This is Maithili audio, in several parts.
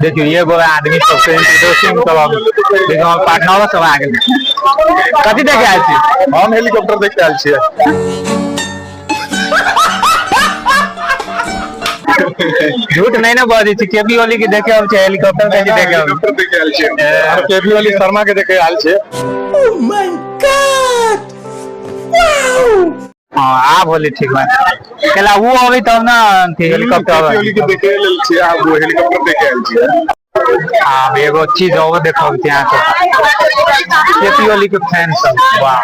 देखियो एगो आदमी सबसे इंट्रोड्यूसिंग करब। देखियो, हमर पार्टनरो सब आ गेल। कथी देखे आयल छी? हम हेलीकॉप्टर देखे आयल छियै। झूठ नहीं ना बजै छी? केपी ओली के देखे आबै छै, हेलीकॉप्टर के देखे आबै? हेलीकॉप्टर देखे आयल छियै। केपी ओली शर्मा के देखे आयल छियै। हाँ, आब होली ठीक बा। केला वो अबै तब ना अथी हेलीकॉप्टर। केपी ओली के देखे लेल छियै, आब वो हेलीकॉप्टर देखे आयल छियै। आब एगो चीज और देखब छी अहाँ सब, केपी ओली के फैन सब, वाह!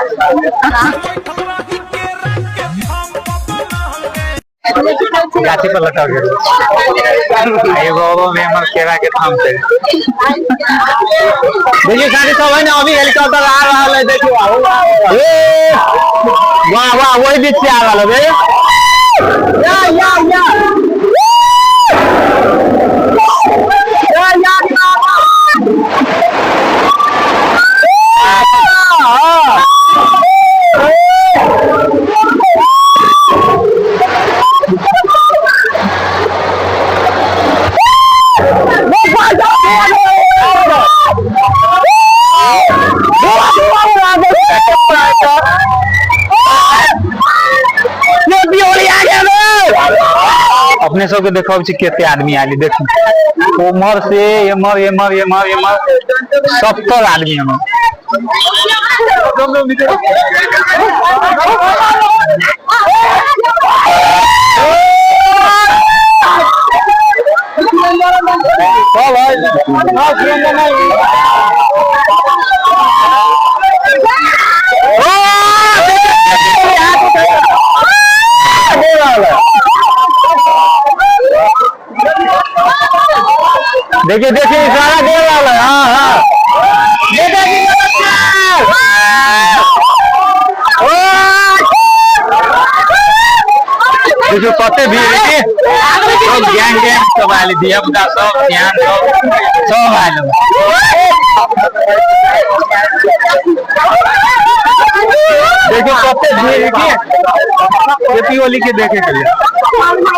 गाछी पर लटक गेल। एगो और में हमर केरा के थाम छै। देखियो साथी सब, है ना, अभी हेलीकॉप्टर आ रहल है। देखियो, ए वाह वाह, वही बीच से आ रहल है बे। या या या या या या। हाँ। अपने सबके देखब छी कते आदमी आयल। देखू, उम्हर से एम्हर, एम्हर, एम्हर, एम्हर, 70 आदमी हमें। सब है। देखिए देखिए, इशारा दे रहा है। हाँ हाँ, नेताजी नमस्कार। ओ! देखियो कते भीड़ है। सब गैंग गैंग सब आयल, धिया पुता सब, ध्यान सब, सब आयल। देखियो कते भीड़ है। केपी ओली के देखे के लिए।